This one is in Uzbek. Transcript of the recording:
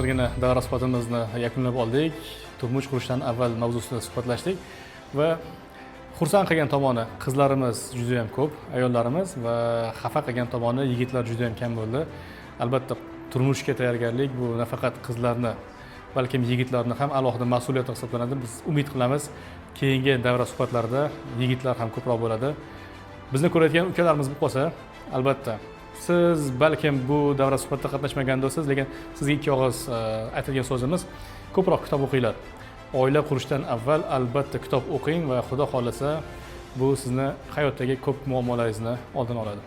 Hozirgina davra suhbatimizni yakunlab oldik. Turmush qurishdan avval mavzusida suhbatlashdik va xursand qilgan tomoni, qizlarimiz juda yam ko'p, ayollarimiz, va xafa qilgan tomoni, yigitlar juda yam kam bo'ldi. Albatta, turmushga tayyorgarlik bu nafaqat qizlarni, balkim yigitlarni ham alohida mas'uliyati hisoblanadi. Biz umid qilamiz, keyingi davra suhbatlarida yigitlar ham ko'proq bo'ladi. Bizni ko'rayotgan ukalarimiz bo'lib qolsa, albatta, siz balkim bu davra suhbatda qatnashmagan bo'lsangiz, lekin sizga ikki og'iz aytadigan so'zimiz: ko'proq kitob o'qinglar. Oila qurishdan avval albatta kitob o'qing va, xudo xohlasa, bu sizni hayotdagi ko'p muammolaringizni oldini oladi.